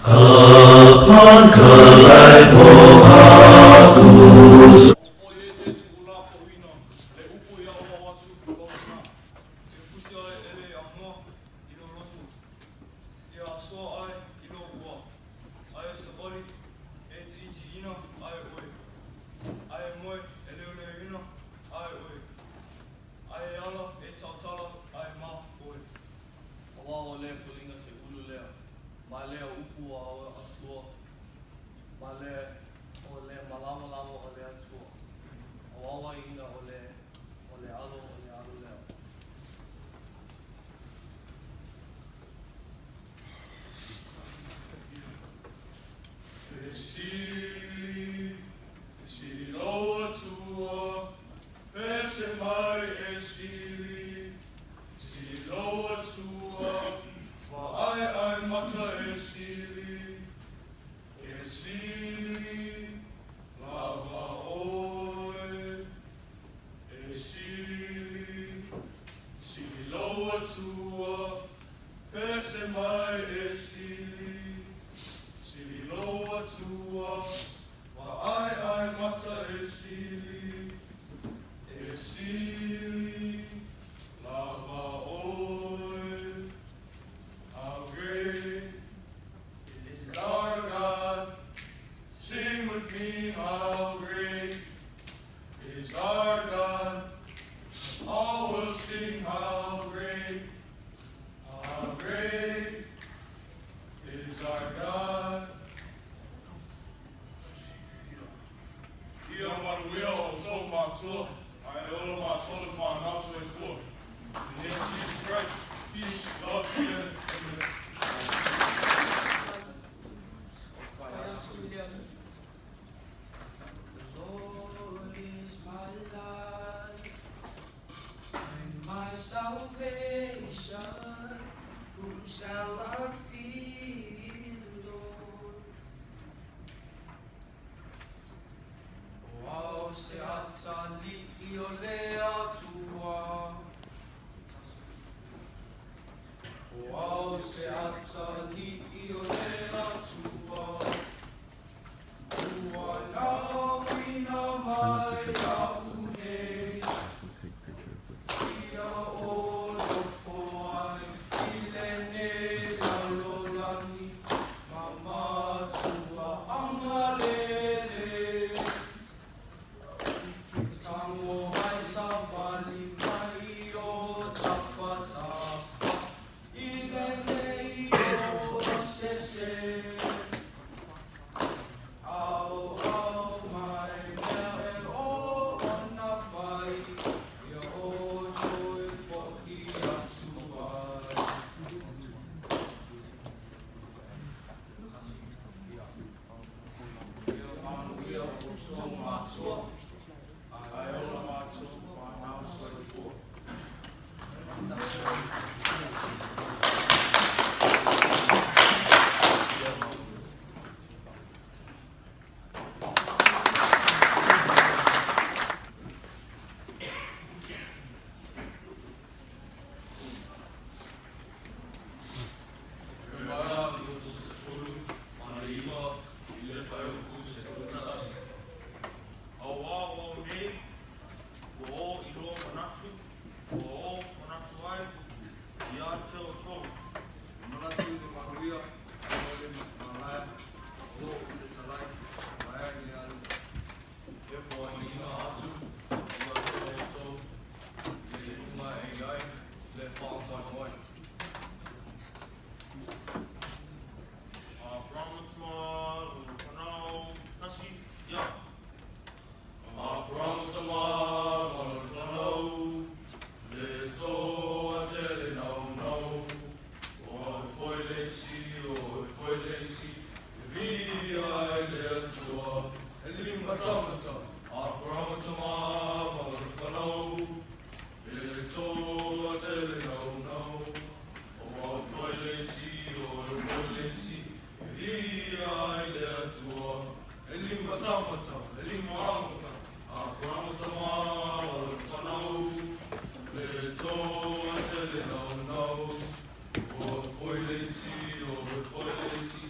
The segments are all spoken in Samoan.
Upon Kalaepohaku. Aua foi e te tuulafoina le upu i aoao atu lou na, e fusi ae e le amoa i lou loto, ia asoa ae i lou ua, ae savali e tiitiina ae oe, ae moe e leoleoina ae oe, ae ala e tautala ae ma oe. Aua o lea puliga se ulu lea, ma lea upu ua atua, ma le o le malamalama o le Atua, awaawaina o le o le alo o le alo lea. E sili, e sili lou Atua, pese mai e sili, sili lou Atua, vaai mata e sili, e sili, lava oe, e sili, sili lou Atua, pese mai e sili, sili lou Atua, vaai mata e sili, e sili, lava oe. How great is our God? Sing with me, how great is our God? All will sing, how great is our God. Ia manuia outou matua, ae ola matou le fanau soifua. In the name of Jesus Christ, peace, love, together. Amen. The Lord is my light and my salvation. Whom shall I fear, Lord? O au se atalii o le Atua. O au se atalii o le Atua. Ua nauina mai a'u nei. Ia o nofo ai i lenei lalolagi ma matua agalelei. Tango mai savali mai o tafatafa i lenei o sese. Ao ao mai mea e o ona fai, ia o toe fo'i atu ai. Ia manuia outou matua, ae ola matou fanau soifua. Aua o au nei, ua ō i lō manatu, ua ō manatu ai, ia te outou. Manatu i le manuia, o le malae, o i le talai, malae i le alu. E whaina atu, ia te outou, i le lunga e ai, le whaamoemoe. Abrahama tama, lona whanau, tasi, ia. Abrahama tama, lona whanau, le toa tele naunau. O au foi le isi, o oe foi le isi, e viia ai le Atua, e limatamata. Abrahama tama, ma lona whanau, le toa tele naunau. O au foi le isi, o oe foi le isi, e viia ai le Atua, e limatamata, e limaamata. Abrahama tama, ma lona whanau, le toa tele naunau. O au foi le isi, o oe foi le isi,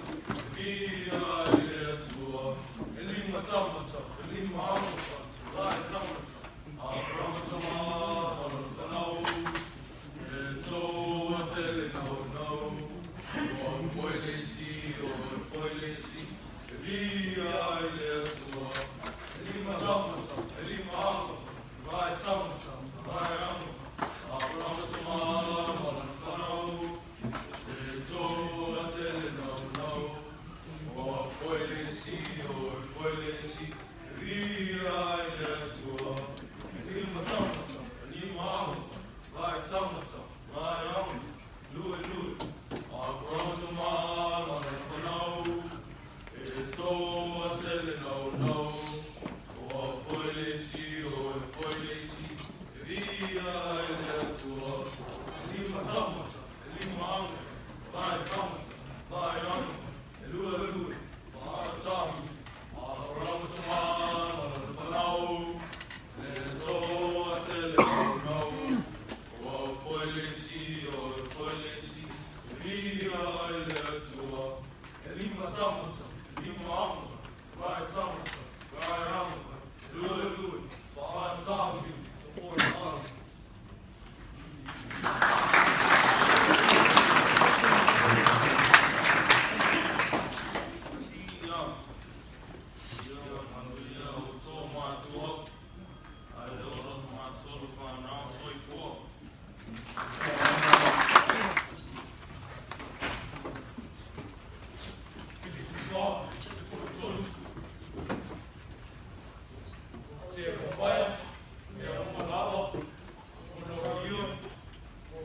Lima tamata, lima amata, vae tamata, vae amata, lua lua, fa tavi, o ala. Ia, ia manuia o tō mātua, ai le ora mātua lo whanau soifua. Filipi 4, 13. Te whaia, e o malawa, o no ia,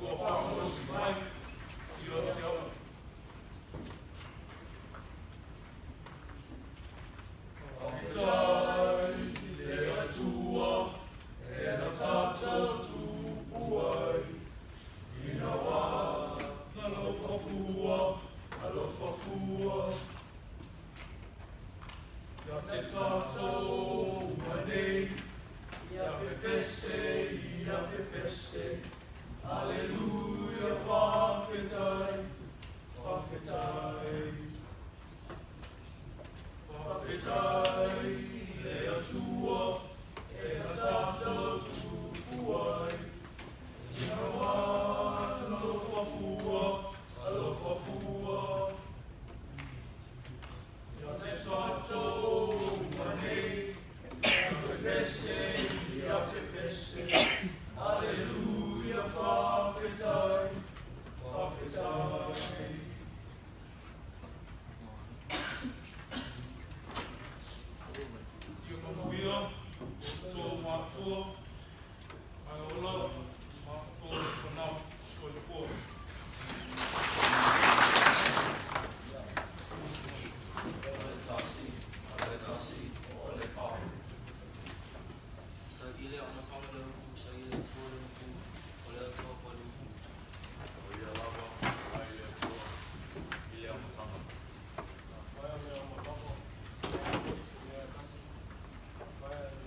ua whakamorosi mai, i o te au. Whakawhetai le Atua, e na tātou tupu ai, ina wā, na lofa fua, na lofa fua. Ia te tātou mai nei, ia pepese, ia pepese, Alleluia, whawhetai, whawhetai. Whawhetai le Atua, e na tātou tupu ai. Ina wā, na lofa fua, na lofa fua. Ia te tātou mai nei, ia pepese, ia pepese, Alleluia, whawhetai, whawhetai. Ia manuia, o tō mātua, ai ola, mātua o whanau, soifua. O le tasi, o le tasi, o le fā. Sa ile o matanga le upu, sa ile tua le upu, o le atua pa le upu. O ia lava, ai le atua, i le amataga. Whaia le amatanga, ia kasi, whaia le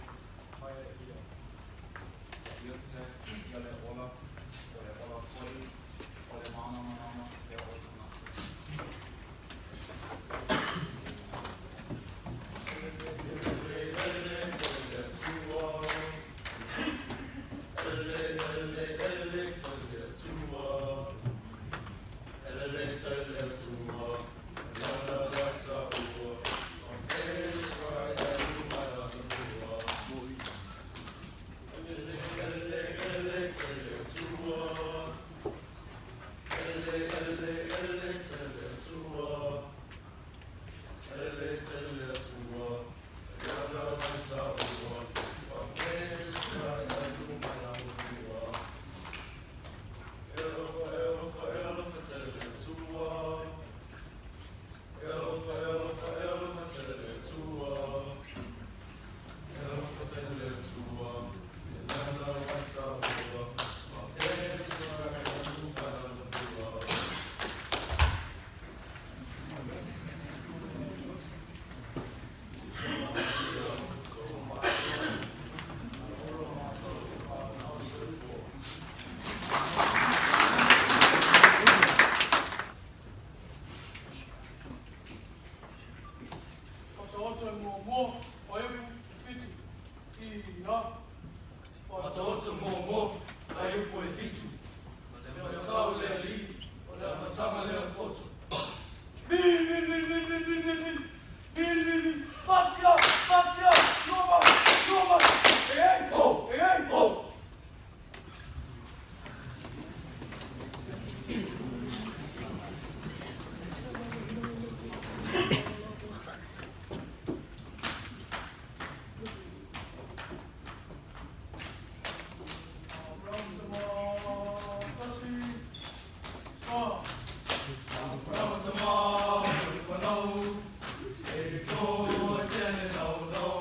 whaia ia. Ia te, ia le ola, o le ola koi, o le mānamanama, le o tangata. Whataoto muamua, fuaiupu e 7. Ia. Whataoto muamua, fuaiupu e 7. O le sau le alii, o le amataga lea o le poto. Bil, bil, bil, bil, bil, bil, bil, bil, bil, bil, bil, Patia, patia, loma, loma, ei, ei, Oh! ei, ei. Oh! Abraham tama, tasi, sa. Abraham tama, le whanau, e tō tene nau nau.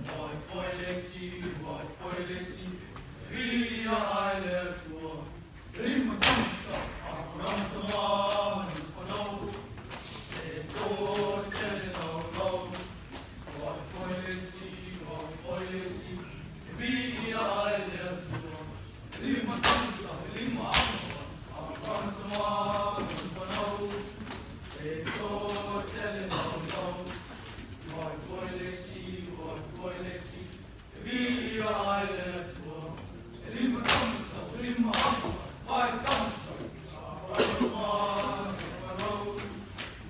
Wai foi le si, wai foi le si, ria ai le atua. Lima tamata, Abraham tama, le whanau, e tō tene nau nau. Wai foi le si, wai foi le si, ria ai le atua. Lima tamata, lima amata, Abraham tama, le whanau, e tō tele nau nau. Oi foi le si, oi foi le si, e via ai le Atua. E lima tau, e lima apu, vai tau tau. A mana whanau,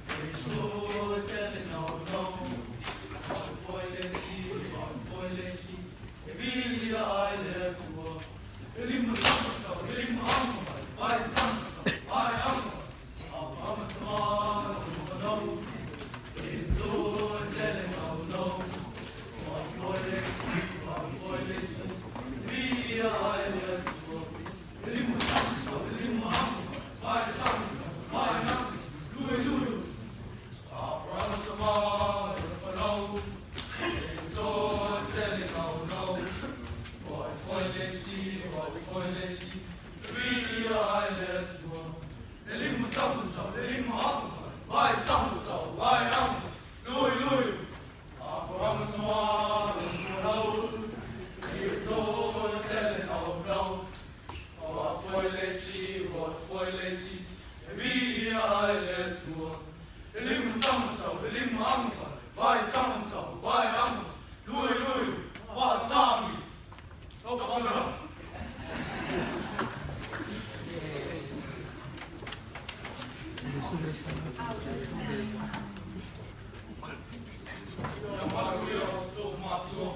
e tō tele nau nau. Oi foi le si, oi foi le si, e via ai le Atua. E lima tau, e lima apu, vai tau tau, vai apu. A mana whanau, e tō tele nau nau. Oi foi le si, oi foi le si, e via ai le Atua. E lima tau, e lima apu, vai tau tau, vai apu. Lui lui. A mana whanau, e tō tele nau nau. Oi foi le si, oi foi le si, e via ai le Atua. E lima tau tau, e lima apu, vai tau tau, vai apu. Lui lui. A mana whanau, e tō tele nau nau. Oi foi le si, oi foi le si, e via ai le Atua. E lima tau tau, e lima apu, vai tau tau, vai apu. Lui lui, wha tangi. No whanau. Ia manuia o tō mātua,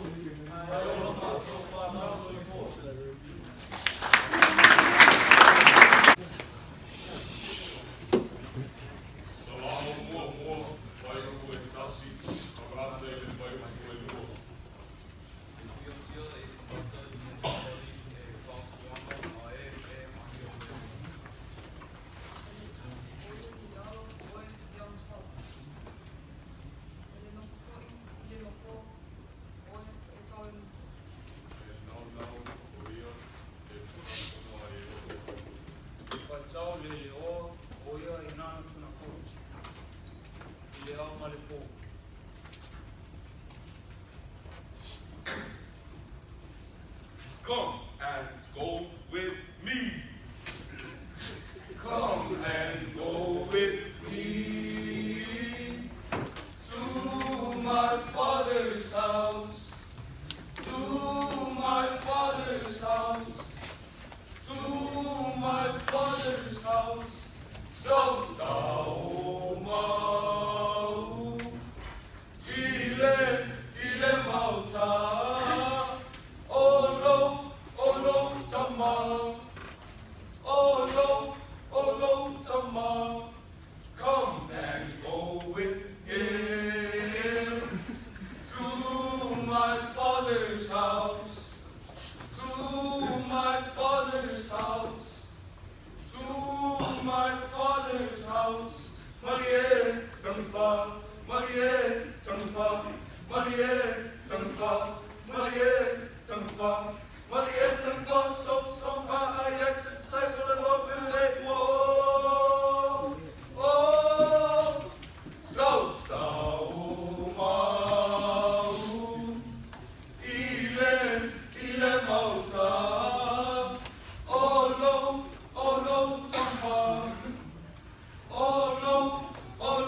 ai ola mātua whānau soifua. Salamo mua mua, vai e tasi, avrata i le vai e lua. E fia e whakata i mo savali e whautuanga a e e mahi o mea. E nau nau o ia, e tuna tuna ai e o. E whaitau le le oa, o ia i nana tuna koro. I le ao ma le pō. Come and go with me. Come and go with me. To my father's house, to my father's house, to my father's house. So tau mau, ile ile mauta, o lo tama, o lo tama. Come and go with him to my father's house, to my father's house, to my father's house. Marie Tangfa, Marie Tangfa, Marie Tangfa, Marie Tangfa, Marie Tangfa, so so fa, yes, it's time for the love. Oh, so tau mau, ile ile mauta, o lo tama, o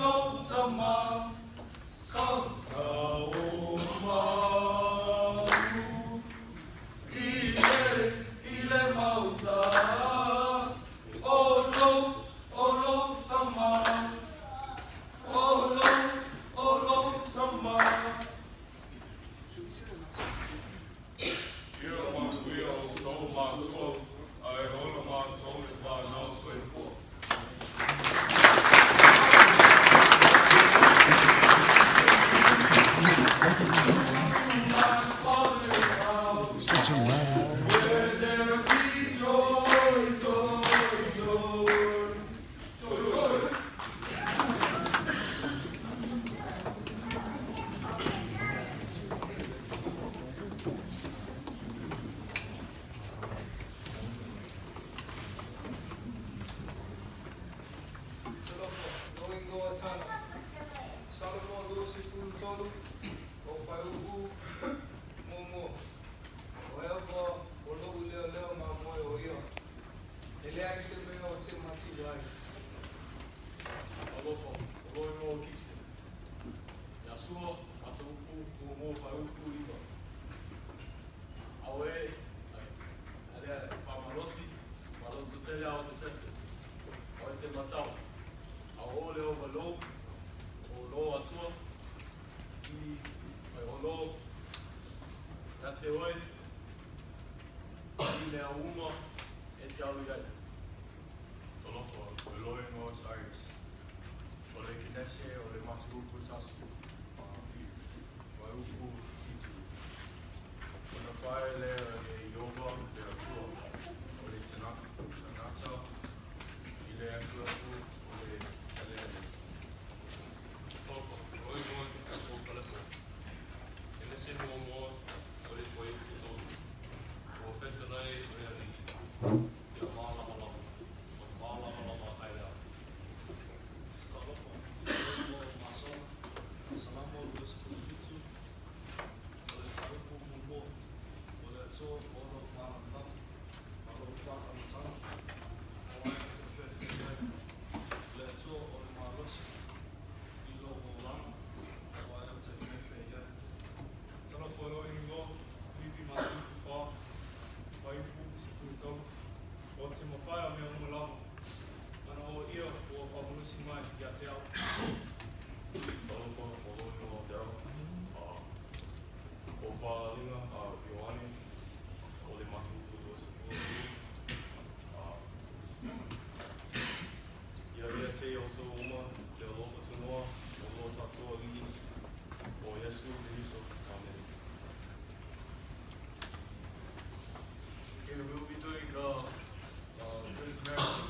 lo tama, so tau mau, ile ile mauta, o lo tama. O lo tama. Ia manuia o tō mātua, ai ola mātou le whānau soifua. My father's house, where there be joy, joy, joy, joy, joy. Talofa, no ingoa tana. Salomon 23, o whaiupu mua. O ewa o lou leo leo ma moe o ia. E lea i se mea o te matila ai. Alofa, o loi mo kise. Iasua, Mataupu, muamua Fuaiupu 9. Auē, a le faamalosi ma lototele ao te fefe, o e te matau. A o le o valou, o lo atua, i ai o lo, ia te oe, i mea uma e te alu i ai. Talofa, o lou igoa o Cyrus. O le Kenese o le Mataupu 1, Fuaiupu 7. Ona fai lea e Ieova le Atua o le tagata i le afuafu o le eleele. Talofa, o lou igoa o Kalepo. Kenese muamua o le Fuaiupu 3. Ua fetalai o le Alii, ia malamalama, o malamalama ai le ao. Talofa, o lou igoa o Masona, Salamo 27, o le fuaiupu muamua, O le Atua o lou malamalama ma lou faatamataga, o ai e te fefe i ai? O le Atua o le malosi i lou olaga, o ai ou te fefe i ai? Talofa, o lou igoa, Filipi Mataupu 4, Fuaiupu 13. O te mafaia mea uma lava, ana o ia ua faamalosi mai ia te au. Talofa, o lou igoa o Daryl. O Faaaliga a Ioane, o le Mataupu 22. Ia ia te outou uma le alofa tunoa o lo tatou Alii o Iesu Keriso. Amene. Okay, we'll be doing the Good Samaritan.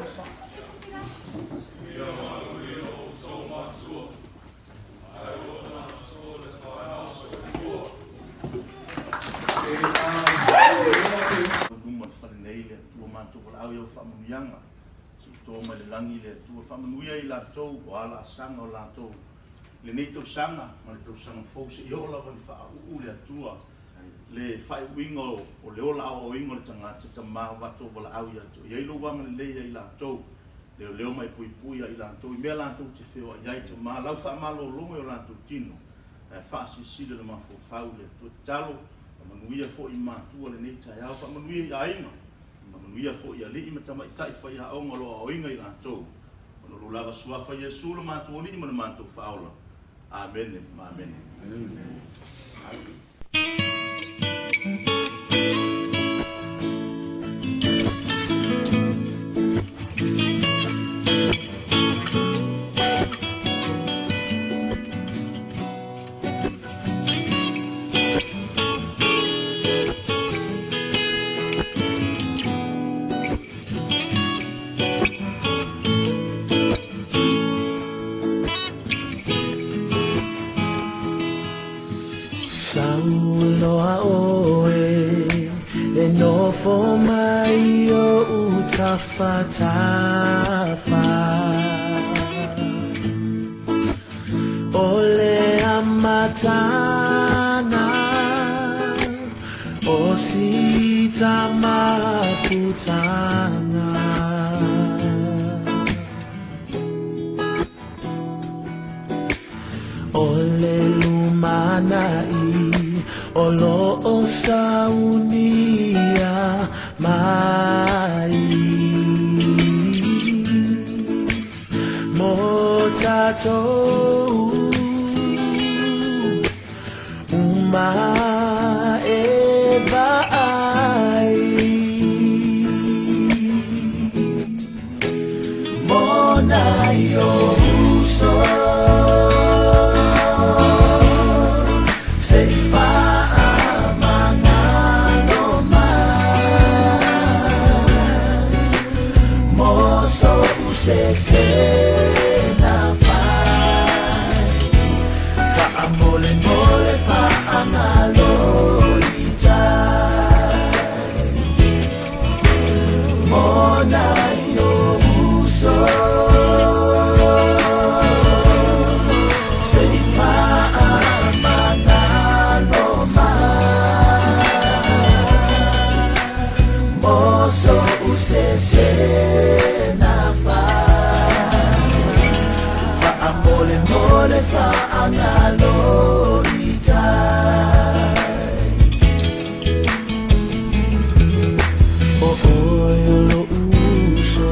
Ia manuia outou matua, ae ua ona atoa le taeao. Soifua. Luma le fale nei le Atua matou valaau i au faamanuiaga. Se i to mai le lagi le Atua faamanuia i latou o a laasaga o latou i lenei tausaga ma le tausaga fou seia oo lava ina faauu le Atua le faaiuiga o le ola aoaoina o le tagata tama o matou valaau ia te oe. I ai lou agalelei ia i latou, leoleo ma e puipui ia i latou i mea latou te feoai ai tama lau faamalologa i o latou tino ae faasilasila i le mafaufau le Atua. Tatalo faamanuia foi i matua lenei taeao, faamanuia i aiga, faamanuia foi i alii ma tamaitai faiaoga o lo o aoaoina i latou. Ona o lou lava suafa Iesu lo matou Alii ma le matou Faaola. Amene ma amene. Sauloa oe e nofo mai oʻu tafatafa O le amataga o sita mafutaga O le lumanaʻi o lo'o saunia mai Mo tatou uma e vaai Mo nai ou uso Se i faamagalo mai Mo so'u sese na fai Faamolemole faagalo i tai Mo nai ou uso Se i faamagalo mai Mo so'u sese na fai Faamolemole faagalo i tai O oe o lo'u uso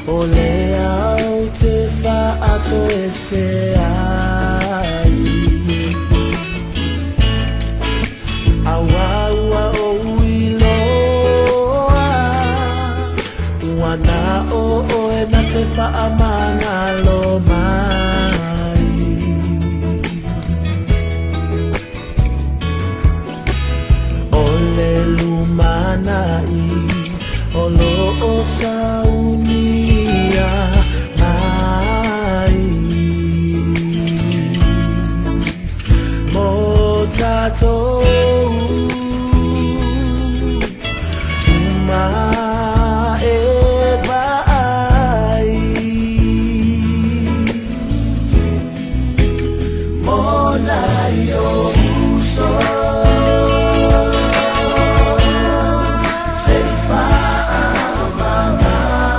O lea ou te faatoese ai Auā ua ou iloa Ua na o oe na te faamagalo mai O le lumanaʻi o lo'o saunia mai Mo tatou uma e vaai Mo nai ou uso Se i faamagalo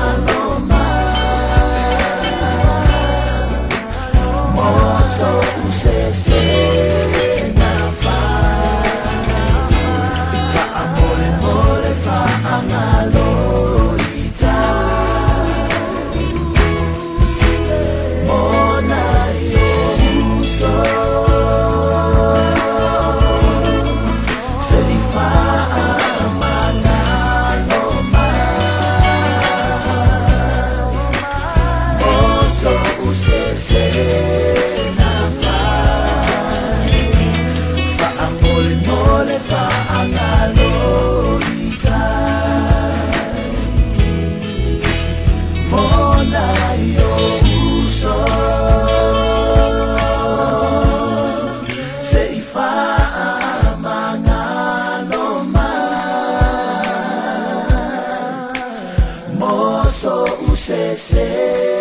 Sese.